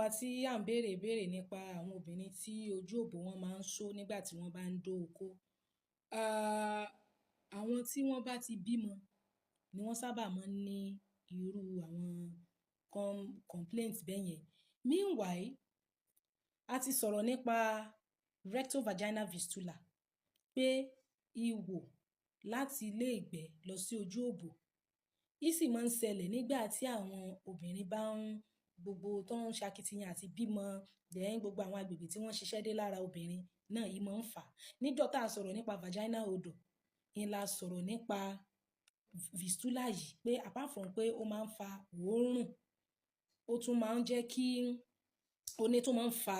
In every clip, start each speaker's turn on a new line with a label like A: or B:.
A: Àwa tí à ń béèrè ìbéèrè nípa àwọn obìnrin tí ojú òbò wọn máa ń ṣó nígbà tí wọ́n bá ń dó okó. Àwọn tí wọ́n bá ti bímọ ni wọ́n sábà máa ń ní irú àwọn complaints bẹ́ẹ̀ yẹn. Meanwhile, a ti sọ̀rọ̀ nípa rectovaginal fistula, pé ihò láti ilé ìgbẹ́ lọ sí ojú òbò. Í sì máa ń ṣẹlẹ̀ nígbà tí àwọn obìnrin bá ń gbogbo tó ń ṣakitiyan àti bímọ, then gbogbo àwọn agbègbè tí wọ́n ṣiṣẹ́ dé lára obìnrin náà yìí máa ń fà. Níjọ́ tá a sọ̀rọ̀ nípa vaginal odor, ni la sọ̀rọ̀ nípa fistula yìí, pé apart from pé ó máa ń fa òórùn, ó tún máa ń jẹ́ kí ó ní tó máa ń fa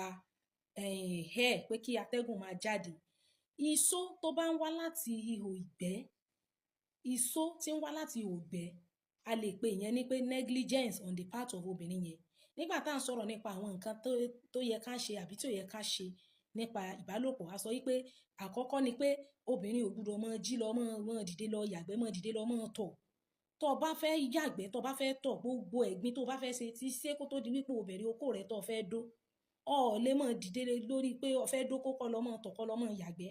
A: air, pé kí atẹ́gùn máa jáde. Ìsó tó bá ń wá láti ihò ìgbẹ́, ìsó tí ń wá láti ihò ìgbẹ́, a lè pè ìyẹn ní pé negligence on the part of obìnrin yẹn. Nígbà tá à ń sọ̀rọ̀ nípa àwọn nǹkan tó yẹ ká ṣe àbí tí ò yẹ ká ṣe nípa ìbálòpọ̀, a sọ wípé àkọ́kọ́ ni pé obìnrin ò gbọdọ̀ máa jí lọ, máa dìde lọ yàgbẹ́, máa dìde lọ, máa tọ̀. Tó bá fẹ́ yàgbẹ́, tó bá fẹ́ tọ̀, gbogbo ẹ̀gbin tó bá fẹ́ ṣe tí ṣe kó tó di wípé o bẹ̀rẹ̀ okó rẹ tó fẹ́ dó. O ò lè máa dìde lórí pé o fẹ́ dó kó kọ́ lọ máa tọ̀, kọ́ lọ máa yàgbẹ́.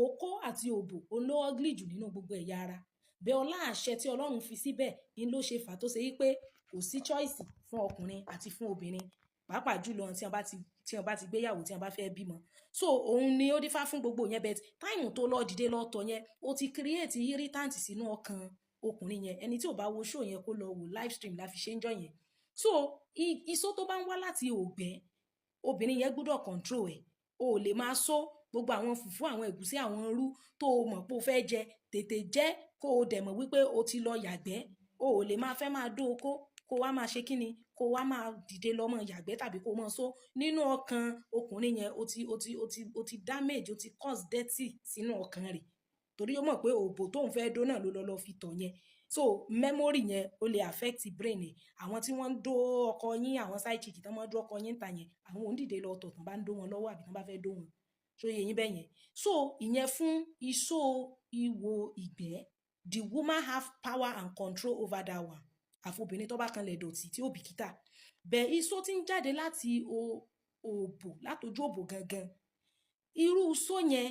A: Okó àti òbò òun ló ugly jù nínú gbogbo ẹ̀yà ara. Bẹ́ẹ̀ ọlá àṣẹ tí Ọlọ́run fi síbẹ̀ ni ló ṣe fà tó ṣe wípé kò sí choice fún ọkùnrin àti fún obìnrin, pàápàá jùlọ tí wọ́n bá ti gbéyàwó, tí wọ́n bá fẹ́ bímọ. So òun ni ó dífá fún gbogbo yẹn. But time tó lọ dìde lọ tọ̀ yẹn, ó ti create irritant sínú ọkàn ọkùnrin yẹn. Ẹni tí ò bá wo show yẹn, kó lọ wò, live stream la fi ṣe ń jọ yẹn. So ìsó tó bá ń wá láti ògbẹ́, obìnrin yẹn gbọ́dọ̀ control ẹ̀. O ò lè máa só gbogbo àwọn fùfú, àwọn ẹ̀gúsí, àwọn irú tó o mọ̀ pé o fẹ́ jẹ, tètè jẹ kó o dẹ̀ mọ̀ wípé o ti lọ yàgbẹ́. O ò lè máa fẹ́ máa dó okó, kó wá máa ṣe kíni, kó wá máa dìde lọ máa yàgbẹ́ tàbí kó máa só nínú ọkàn ọkùnrin yẹn. O ti damage, o ti cause dirty sínú ọkàn rẹ̀, torí ó mọ̀ pé òbò tóun fẹ́ dó náà ló lọ lọ fi tọ̀ yẹn. So memory yẹn, ó lè affect brain ẹ̀. Àwọn tí wọ́n ń dó ọkọ yín, àwọn side chick tán máa ń dó ọkọ yín ta yẹn, àwọn ò ń dìde lọ tọ̀ tán bá ń dó wọn lọ́wọ́ àbí tán bá fẹ́ dó wọn. So yé yín bẹ́ẹ̀ yẹn. So ìyẹn fún ìsó ìwò ìgbẹ́. The woman have power and control over that one, àfobìnrin tó bá kanlẹ̀ dọ̀tí tí ó bìkítà. Bẹ́ẹ̀ ìsó tí ń jáde láti òbò, látojú òbò gangan, irú ìsó yẹn,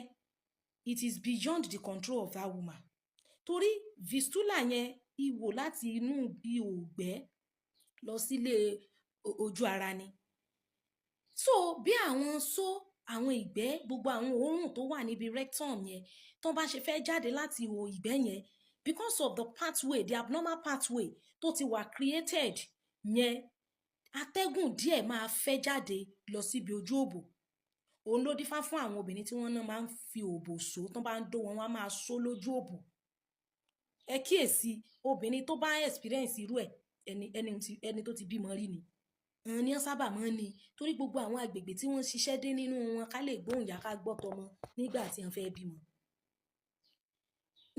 A: it is beyond the control of that woman, torí fistula yẹn, ìwò láti inú ihò ìgbẹ́ lọ sílé ojú ara ni. So bí àwọn só, àwọn ìgbẹ́, gbogbo àwọn òórùn tó wà níbi rectum yẹn, tó bá ṣe fẹ́ jáde láti ihò ìgbẹ́ yẹn, because of the pathway, the abnormal pathway tó ti wà created yẹn, atẹ́gùn díẹ̀ máa fẹ́ jáde lọ síbi ojú òbò. Òun ló dífá fún àwọn obìnrin tí wọ́n náà máa ń fi òbò só. Tó bá ń dó wọn, wọ́n á máa só lójú òbò. Ẹ kíyèsí, obìnrin tó bá experience irú ẹ̀, ẹni tó ti bímọ rí ni, àwọn ni wọ́n sábà máa ń ní, torí gbogbo àwọn agbègbè tí wọ́n ṣiṣẹ́ dé nínú wọn, ká lè gbóhùn yá, ká gbọ́ tọmọ nígbà tí wọ́n fẹ́ bímọ.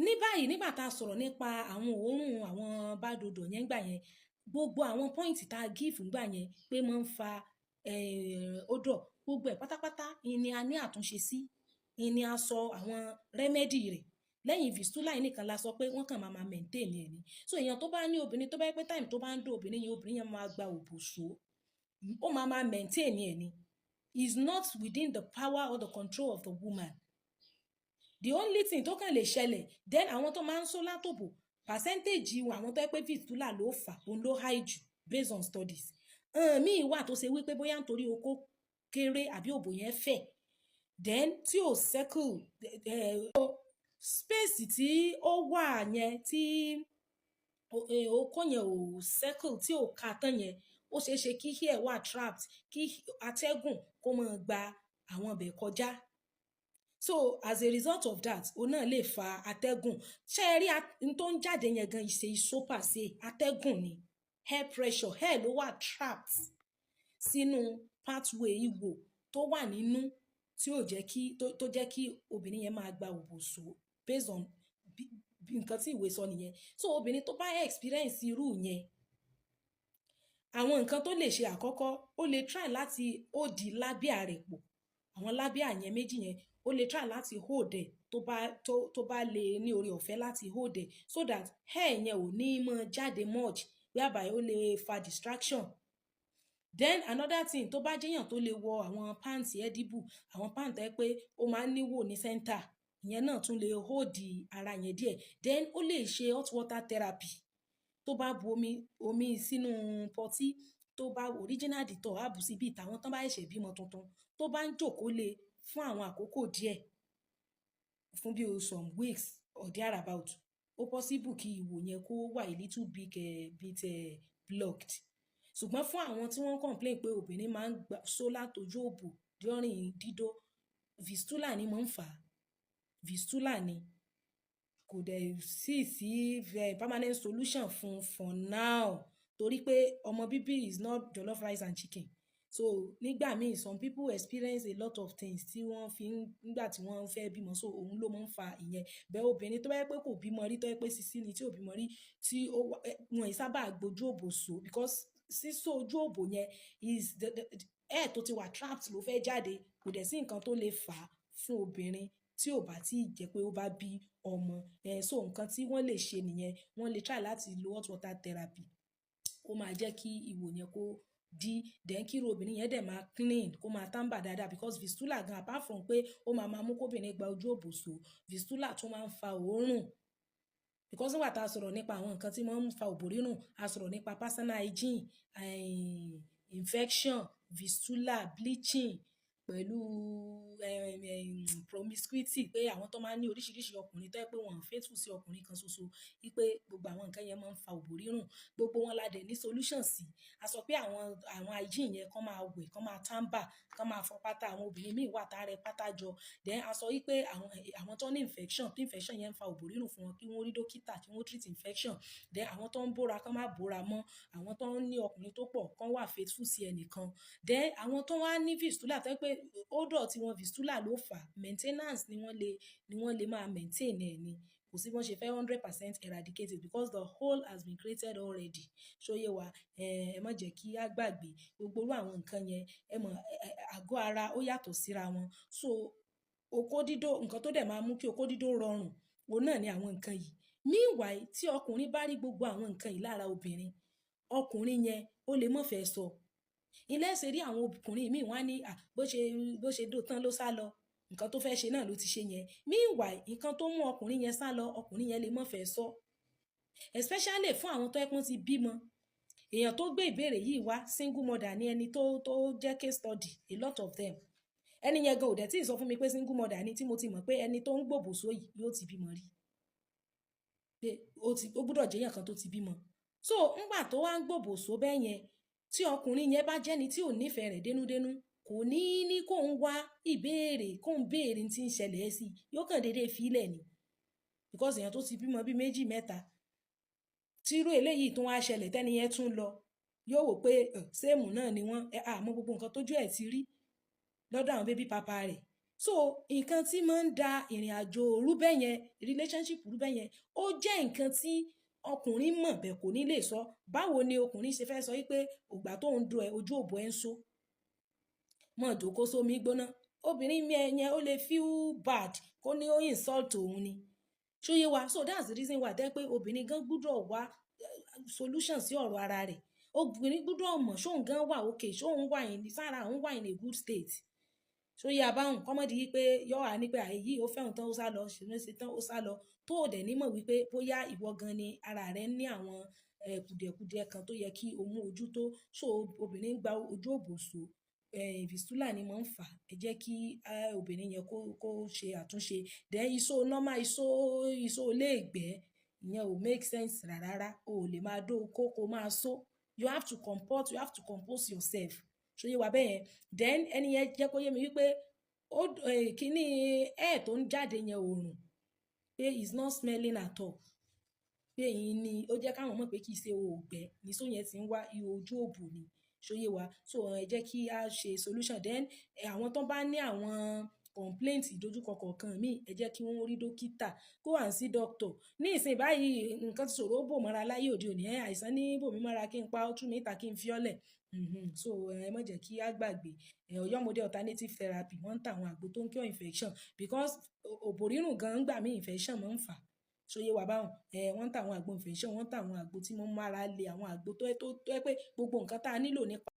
A: Ní báyìí, nígbà tá a sọ̀rọ̀ nípa àwọn òórùn, àwọn bad odor yẹn gbà yẹn, gbogbo àwọn point tá a give gbà yẹn pé máa ń fa odor, gbogbo ẹ̀ pátápátá ni a ní àtúnṣe sí, ni a sọ àwọn remedy rẹ̀. Lẹ́yìn fistula yìí nìkan la sọ pé wọ́n kàn máa máa maintain ẹ̀ ni. So èèyàn tó bá ní, obìnrin tó bá yẹ pé time tó bá ń dó obìnrin yẹn, obìnrin yẹn máa gba òbò so, ó máa máa maintain ẹ̀ ni, is not within the power or the control of the woman. The only thing tó kàn lè ṣẹlẹ̀ then, àwọn tó máa ń só látòbò, percentage àwọn tó yẹ pé fistula ló fà, òun ló high jù based on studies. Míì wà tó ṣe wípé bóyá nítorí okó kéré àbí òbò yẹn fẹ̀, then tí ò circle space tí ó wà yẹn, tí okó yẹn ò circle, tí ò ka tán yẹn, ó ṣeé ṣe kí air wà trapped, kí atẹ́gùn kó máa gba àwọn ibẹ̀ kọjá. So as a result of that, òun náà lè fa atẹ́gùn. Ṣé ẹ rí n tó ń jáde yẹn gan, ìṣe ìṣó pàṣẹ atẹ́gùn ni, air pressure, air ló wà trapped sínú pathway ihò tó wà nínú, tí ò jẹ́ kí tó jẹ́ kí obìnrin yẹn máa gba òbò so, based on bí nǹkan tí ìwé sọ nìyẹn. So obìnrin tó bá experience irú yẹn, àwọn nǹkan tó lè ṣe, àkọ́kọ́, ó lè try láti hold labia rẹ̀ pọ̀, àwọn labia yẹn méjì yẹn, ó lè try láti hold ẹ̀, tó bá lè ní oore ọ̀fẹ́ láti hold ẹ̀, so that air yẹn ò ní mọ́ jáde much, whereby ó lè fa distraction. Then another thing, tó bá jẹ́yàn tó lè wọ àwọn pants edible, àwọn pants tó jẹ́ pé ó máa ń níwò ní center, ìyẹn náà tún lè hold ara yẹn díẹ̀. Then ó lè ṣe hot water therapy. Tó bá bu omi sínú potty, tó bá original Dettol, á bù sí bí tàwọn tán bá ṣẹ̀ṣẹ̀ bímọ tuntun, tó bá ń jókòó lé fún àwọn àkókò díẹ̀, fún bí some weeks or thereabout, ó possible kí ìwò yẹn kó wà a little bit blocked. Ṣùgbọ́n fún àwọn tí wọ́n complain pé obìnrin máa ń só látojú òbò during dídó, fistula ni máa ń fà á. Fistula ni. Kò dẹ̀ sí permanent solution fún for now, torí pé ọmọ bíbí is not jollof rice and chicken. So nígbà míì, some people experience a lot of things tí wọ́n fi ń nígbà tí wọ́n fẹ́ bímọ, so òun ló máa ń fa ìyẹn. Bẹ́ẹ̀ obìnrin tó bá jẹ́ pé kò bímọ rí, tó jẹ́ pé sisi ni tí ò bímọ rí, tí ó wọ́n ì sábà gbójú òbò so, because sísó ojú òbò yẹn is the air tó ti wà trapped ló fẹ́ jáde. Kò dẹ̀ sí nǹkan tó lè fà á fún obìnrin tí ò bá tí jẹ́ pé ó bá bí ọmọ. So nǹkan tí wọ́n lè ṣe nìyẹn. Wọ́n lè try láti lo hot water therapy. Ó máa jẹ́ kí ìwò yẹn kó dí. Then kí irú obìnrin yẹn dẹ̀ máa clean, kó máa tàǹbà dáadáa, because fistula gan, apart from pé ó máa máa mú kó obìnrin gba ojú òbò so, fistula tún máa ń fa òórùn. Because nígbà tá a sọ̀rọ̀ nípa àwọn nǹkan tí wọ́n ń fa òbò rírùn, a sọ̀rọ̀ nípa personal hygiene, infection, fistula, bleaching, pẹ̀lú promiscuity, pé àwọn tó máa ń ní oríṣiríṣi ọkùnrin, tó jẹ́ pé wọ́n faithful sí ọkùnrin kan ṣoṣo, wípé gbogbo àwọn nǹkan yẹn máa ń fa òbò rírùn. Gbogbo wọn la dẹ̀ ní solution sí. A sọ pé àwọn hygiene yẹn, kán máa wẹ̀, kán máa tàǹbà, kán máa fọ pátá. Àwọn obìnrin míì wà tá rẹ pátá jọ. Then a sọ wípé àwọn tó ní infection, tí infection yẹn ń fa òbò rírùn fún wọn, kí wọ́n rí dókítà, kí wọ́n treat infection. Then àwọn tó ń bóra, kán má bóra mọ́. Àwọn tó ń ní ọkùnrin tó pọ̀, kán wà faithful sí ẹnìkan. Then àwọn tó wá ní fistula, tó jẹ́ pé odor tí wọ́n, fistula ló fà, maintenance ni wọ́n lè máa maintain ẹ̀ ni. Kò sí bí wọ́n ṣe fẹ́ 100% eradicate it, because the hole has been created already. Ṣó yé wa? Ẹ má jẹ́ kí á gbàgbé gbogbo irú àwọn nǹkan yẹn. Ẹ mọ̀, àgọ́ ara ó yàtọ̀ síra wọn. So okó dídó, nǹkan tó dẹ̀ máa mú kí okó dídó rọrùn, òun náà ni àwọn nǹkan yìí. Meanwhile, tí ọkùnrin bá rí gbogbo àwọn nǹkan yìí lára obìnrin, ọkùnrin yẹn ó lè má fẹ́ sọ. Ilé ṣe rí àwọn ọkùnrin míì, wọ́n á ní, à, bó ṣe dó tán ló sá lọ. Nǹkan tó fẹ́ ṣe náà ló ti ṣe yẹn. Meanwhile, nǹkan tó mú ọkùnrin yẹn sá lọ, ọkùnrin yẹn lè má fẹ́ sọ. Especially fún àwọn tó jẹ́ pé wọ́n ti bímọ. Èèyàn tó gbé ìbéèrè yìí wá, single mother ni ẹni tó jẹ́ case study, a lot of them. Ẹni yẹn gan ò dẹ̀ tí ì sọ fún mi pé single mother ni, tí mo ti mọ̀ pé ẹni tó ń gbòbò só yìí yóò ti bímọ rí. Pé ó gbọdọ̀ jẹ́ èèyàn kan tó ti bímọ. So ńgbà tó wá ń gbòbò só bẹ́ẹ̀ yẹn, tí ọkùnrin yẹn bá jẹ́ ẹni tí ò nífẹ̀ẹ́ rẹ̀ dénúdénú, kò ní kó ń wá ìbéèrè, kó ń béèrè tí ń ṣẹlẹ̀ sí, yóò kàn déédéé fi í lẹ̀ ni. Because èèyàn tó ti bímọ bí méjì mẹ́ta, tí irú eléyìí tó wá ṣẹlẹ̀, tẹ́ni yẹn tún lọ, yóò wò pé same náà ni wọ́n, àmọ́ gbogbo nǹkan tójú ẹ̀ ti rí lọ́dọ̀ àwọn baby papa rẹ̀. So nǹkan tí máa ń da ìrìn àjò rú bẹ́ẹ̀ yẹn, relationship rú bẹ́ẹ̀ yẹn, ó jẹ́ nǹkan tí ọkùnrin mọ̀ bẹ́ẹ̀ kò ní lè sọ. Báwo ni ọkùnrin ṣe fẹ́ sọ wípé ògbà tó ń do ẹ, ojú òbò ẹ ń so mọ́ jókòó sómi gbóná? Obìnrin mi yẹn ó lè feel bad, kó ní ó insult òun ni. Ṣó yé wa? So that's the reason why tẹ́ pé obìnrin gan gbúdọ̀ wá solution sí ọ̀rọ̀ ara rẹ̀. Obìnrin gbúdọ̀ mọ̀ ṣóun gan wà okay, ṣóun wà in sára, òun wà in a good state. Ṣó yé abáhùn? Kọ́mọ́dé yìí pé yọ́ wà ní pé àyè ó fẹ́hùn tán, ó sá lọ, ṣe tán, ó sá lọ, tó ò dẹ̀ ní mọ̀ wípé bóyá ìwọ gan ni ara rẹ ní àwọn kùdìẹ̀kudiẹ kan tó yẹ kí o mú ojú tó. So obìnrin gba ojú òbò so, fistula ni máa ń fà. Ẹ jẹ́ kí obìnrin yẹn kó ṣe àtúnṣe. Then iṣó normal, iṣó ilé ìgbẹ́, ìyẹn ò make sense rárá. O ò lè máa dó okó kó máa só. You have to comport, you have to compose yourself. Ṣó yé wa bẹ́ẹ̀ yẹn? Then ẹni yẹn jẹ́ kó yé mi wípé ó kíní air tó ń jáde yẹn ò rùn, pé it's not smelling at all, pé èyí ni ó jẹ́ káwọn mọ̀ pé kì í ṣe òògbẹ́ ní só yẹn tí ń wá, ihò ojú òbò ni. Ṣó yé wa? So ẹ jẹ́ kí a ṣe solution. Then àwọn tó bá ní àwọn complaint, ìdojúkọ kọ̀ọ̀kan míì, ẹ jẹ́ kí wọ́n rí dókítà, go and see doctor. Ní ìsìn báyìí, nǹkan ti ṣòro bò mọ́ra láyé òde òní. Ẹ àìsàn ní bòmí mọ́ra kí n pa ọ́, tú mi ìta kí n fi ọ́ lẹ̀. So ẹ má jẹ́ kí a gbàgbé Ọ̀yọ́ model alternative therapy. Wọ́n ń ta àwọn àgbo tó ń cure infection, because òbò rírùn gan ń gbà mí, infection máa ń fà. Ṣó yé wa báhùn? Wọ́n ń ta àwọn àgbo infection, wọ́n ń ta àwọn àgbo tí wọ́n máa ra le, àwọn àgbo tó pé gbogbo nǹkan tá a nílò nípa